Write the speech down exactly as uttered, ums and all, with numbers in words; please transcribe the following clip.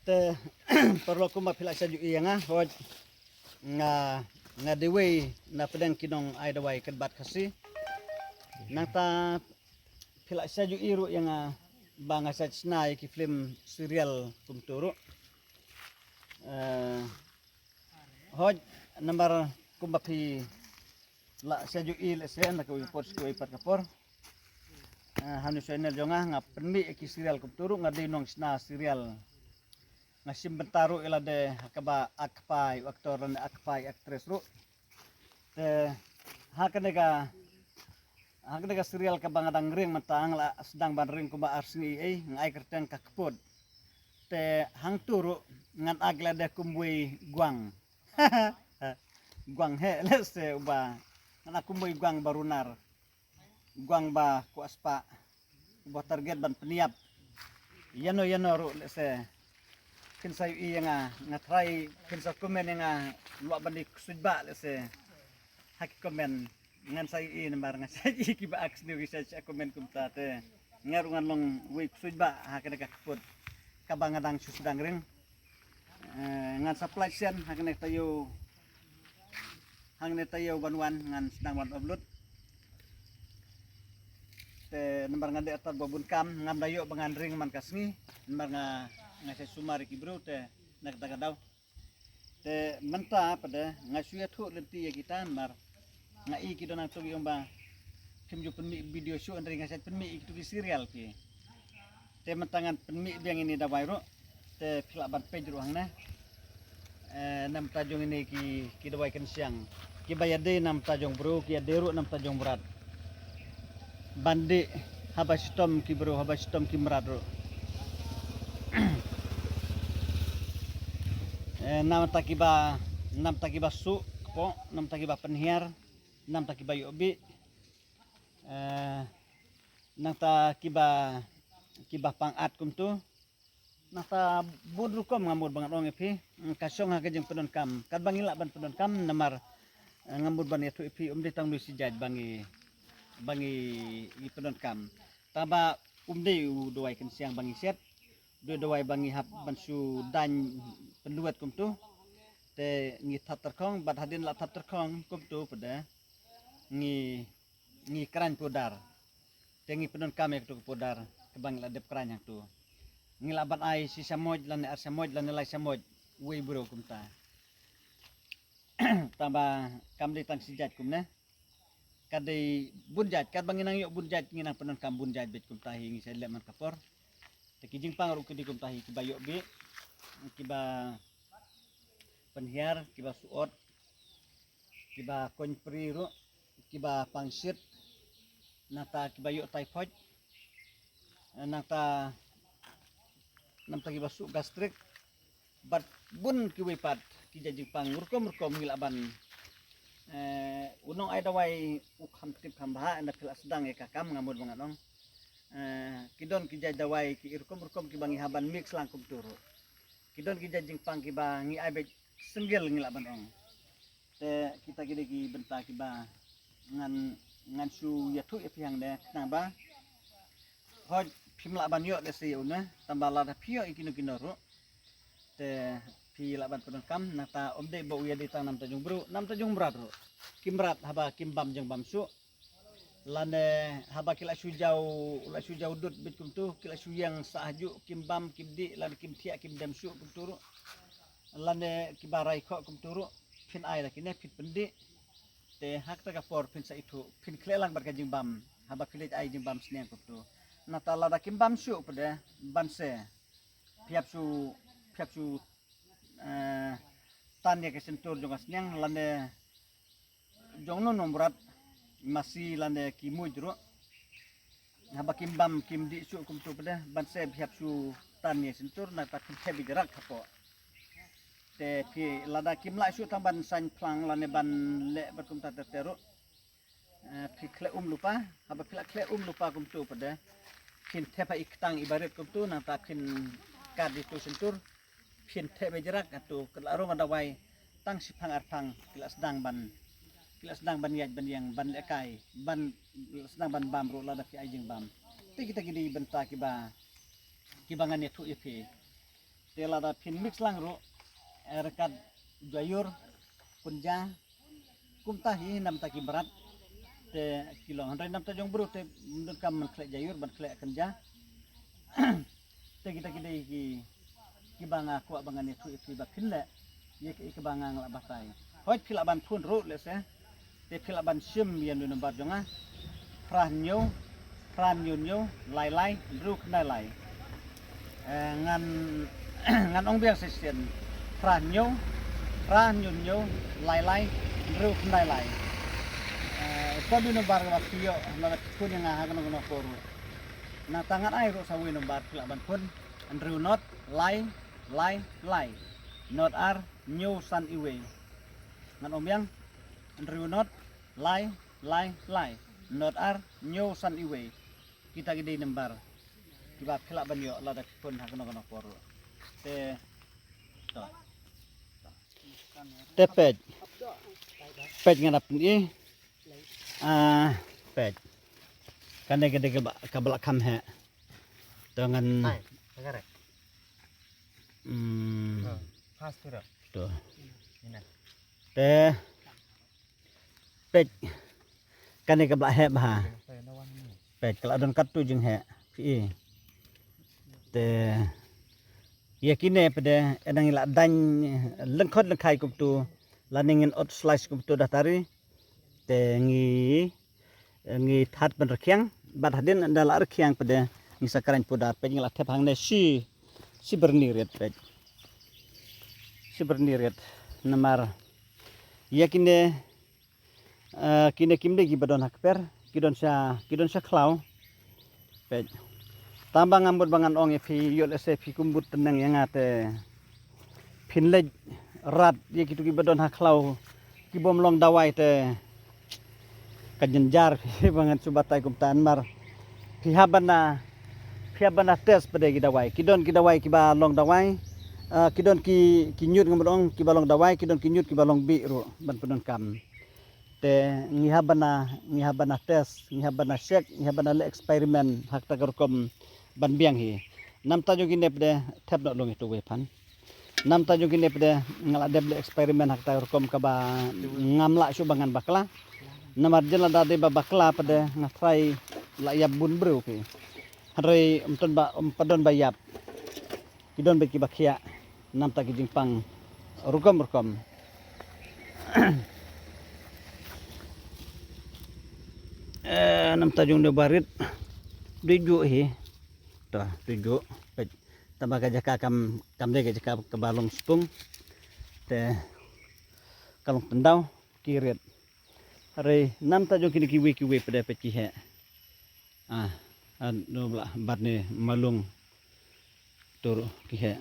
Te paralok, kumba phi la shu ïohi ïa nga, hooid, nga, nga dei wei na pdeng ki nong ai dawai kyrpad Khasi. Nangta phi la shu ïohi ruh ïa nga ba nga shna ïa ki film serial kumtu ruh. Eh, hooid, namar kumba phi la shu ïohi lehse na kawei ka por sha kawei pat ka por. Eh, ha une u channel jong nga, nga pynmih ïa ki serial kumtu ruh, nga dei u nongshna serial. Nga shim bynta ruh ïa lade ha kaba act kpa ïa u actor lane act kpa ïa u actress ruh. Te ha kane ka, ha kane ka serial kaba nga dang ring mynta, nga la sdang ban ring kumba ar sngi ei, nga ai kyrteng Ka Kpud. Te hangtu ruh ngan act lade kum uwei gwang. Gwang heh lehse uba, ngan act kum uwei gwang ba runar. Gwang ba kwah spah, uba target ban pynïap ïano ïano ruh lehse. Phin sa ïohi ïa nga, nga tharai phin sa comment ïa nga, lok ban dei ksuid bah lehse. Ha ki comment ngan sa ïohi namar nga sa ïohi kiba act sniew ki sa comment kumta, te nga ruh ngan long uwei ksuid bah ha kane Ka Kpud kaba nga dang shu sdang ring. Eh, ngan sa pynlait sien ha kane ka taïew, ha kane ka taïew ban wan ngan sdang ban upload. Te namar nga dei artat ba bun kam, ngam da ïoh ba ngan ring man ka sngi, namar nga, nga sa sumar ïa ki briew te na kata ka daw. Te mynta pat de nga shu ïathuh lynti ïa kita namar nga i ki don nangta ki ong ba kim ju pynmih video shuh, hynrei nga sa pynmih ïa kitu ki serial ki. Te mynta ngan pynmih biang ine i dawai ruh. Te phi lah ban peit ruh hangne. Eh, na bynta jong ine ki, ki dawai kynsiang. Kiba ïadei na bynta jong briew, ki ïadei ruh na bynta jong mrad. Ban dih haba shitom ki briew, haba shitom ki mrad ruh. Eh, na bynta kiba, na bynta kiba suh kpoh, na bynta kiba pynhiar, na bynta kiba ïoh bih. Eh, nangta kiba, kiba pang at kumtu. Nangta bun rukom nga mut ba ngan ong ïa phi. Ka shong ha ka jingpyndonkam. Katba ngi lah ban pyndonkam namar, eh, nga mut ban ïathuh ïa phi, um dei tang u dei shi jait ba ngi, ba ngi, ngi pyndonkam. Tangba um dei u dawai kynsiang ba ngi shet. Dei u dawai ba ngi hap ban shu daiñ pynduwet kumtu. Te ngi thad tyrkhong, bad hadien la thad tyrkhong kumtu pat de ngi, ngi khraiñ powder. Te ngi pyndonkam ïa katu ka powder kaba ngi la dep khraiñ hangtu. Ngi lah ban ai shi shamoit lane ar shamoit lane lai shamoit uwei u briew kumta. Tangba kam dei tang shi jait kumne. Ka dei bun jait, katba ngi nang ïoh bun jait ngi nang pyndonkam bun jait beit kumta hi, ngi sa leh man ka por. Te ki jingpang ruh ki dei kumta hi, kiba ïoh bih, kiba pynhiar, kiba suh ot, kiba koiñ pri ruh, kiba pang shit, nangta kiba ïoh typhoid, nangta, nangta kiba suh gastric, bad bun kiwei pat ki jait jingpang rukom rukom ngi lah ban, eh, u nong ai dawai u kham tip kham bha, ynda phi lah sdang ïa ka kam nga mut ba ngan ong. Eh, ki don ki jait dawai ki rukom rukom kiba ngi hap ban mix lang kumtu ruh. Ki don ki jait jingpang kiba ngi ai beit single ngi lah ban ong. Te kita ki dei ki bynta kiba ngan, ngan shu ïathuh ïa phi hangne, khnang ba hooid phim lah ban ïoh lehse ïa une, tangba lada phi ïoh ïa kino kino ruh, te phi lah ban pyndonkam, nangta um dei ba u ïadei tang na bynta jong briew, na bynta jong mrad ruh. Ki mrad haba kim bam jingbam shuh, lane haba ki la shu jaw, la shu jaw dud beit kumtu, ki la shu ïeng sah hajuh, kim bam, kim dih, lane kim thiah, kim dem shuh kumtu ruh. Lane kiba rai khoh kumtu ruh, phin ai la kine, phin pyndih. Te ha kata ka por phin sa ithuh, phin khleh lang bad ka jingbam, haba phi leit ai jingbam sniang kumtu. Nangta lada kim bam shuh pat de, ban se phi hap shu, phi hap shu, eh, tan ïa ka shyntur jong ka sniang, lane jong no no mrad, masi lane ki muid ruh. Haba kim bam kim dih shuh kumtu pat de, ban se phi hap shu tan ïa shyntur, nangta phin thep ïa i jrad hapoh. Te phi lada kim lah shuh tang ban saiñ phlang lane ban leh bad kumta ter ter ruh, eh, phi khleh um lypa, haba phi la khleh um lypa kumtu pat de, phin thep ha i ktang iba rit kumtu, nangta phin kad ïa itu shyntur, phin thep ïa i jrad, atu ka la rung ka dawai tang shiphang arphang ki la sdang ban, ki la sdang ban ïaid ban ïeng ban lehkai, ban sdang ban bam ruh lada phi ai jingbam. Te kita ki dei bynta kiba, kiba ngan ïathuh ïa phi. Te lada phin mix lang ruh, eh, ryngkat jaiur, kynja, kumta hi namta ki mrad. Te ki long hynrei namta jong bru te ym donkam ban khleh jaiur, ban khleh kynja. Te kita ki dei ki, kiba nga kwah ba ngan ïathuh ïa phi ba phin leh ïa ki, ïa kiba nga nga lah batai. Hooid phi lah ban phone ruh lehse. Te phi lah ban shim ïa u number jong nga. Phra hynñiew, phra hynñiew hynñiew, lai lai, hynriew khyndai lai. Eh, ngan, ngan ong biang shisien. Phra hynñiew, phra hynñiew hynñiew, lai lai, hynriew khyndai lai. Eh, to u number ba phi ïoh, lada phi phone ïa nga ha kano kano por ruh. Nangta ngan ai ruh sa uwei u number phi lah ban phone. Hynriew not, lai, lai, lai. Not ar, hynñiew san iwei. Ngan ong biang. Hynriew not, lai, lai, lai. Not ar, hynñiew san iwei. Kita ki dei number kiba phi lah ban ïoh lada phi phone ha kano kano por. Te, to. Te peit. Peit ngan ap ni. Ah, peit. Kane ka dei kaba, kaba la kham heh. To ngan. Hai, agak. Hmm. Pas tu dah. To. Ina. Te. Peit. Kane kaba la heh bha. Peit ka la don katto jingheh. Phi i. Te. Ïa kine pat de, eh, ngi la dang lyngkhot lyngkhai kumto, lane ngin ot slice kumto da tari. Te ngi, eh, ngi thad ban rkhiang, bad hadien da la rkhiang pat de, ngi sa kren pud da peit ngi la thep hangne shi, shi byrni riat peit. Shi byrni riat, namar. Ïa kine, eh, kine kim dei kiba don ha kper, ki don sha, ki don sha khlaw. Peit. Tang ba nga mut ba ngan ong ïa phi, ïoh lehse phi kum bud tneng ïa nga te. Phin leit rat ïa kito kiba don ha khlaw, ki bym long dawai te. Ka jynjar phi ba ngan shu batai kumta namar. Phi hap ban da, phi hap ban da test pat de ki dawai. Ki don ki dawai kiba long dawai. Ah, ki don ki, ki ñiut nga mut ong kiba long dawai, ki don ki ñiut kiba long bih ruh ban pyndonkam. Te ngi hap ban da, ngi hap ban da test, ngi hap ban da check, ngi hap ban da leh experiment ha kata ka rukom ban biang hi. Namta jong kine pat de thep noh long ito wei phan. Namta jong kine pat de nga la dep leh experiment ha kata ka rukom kaba ngam lah shuh ba ngan bakla. Namar jin lada dei ba bakla pat de nga trai la ïap bun briew ki. Hynrei ym don ba, ym pat don ba ïap. Ki don beit kiba khiah namta ki jingpang rukom rukom. Eh, namta jong u barit. Dei juh hi. To, dei juh. Peit. Tang ba ka jaka kam, kam dei ka jaka kaba long spung. Te ka long tyndaw ki rit. Hynrei namta jong kine kiwei kiwei pat de peit ki heh. Ah, ah, no bla bat ne malung. Tur ki heh.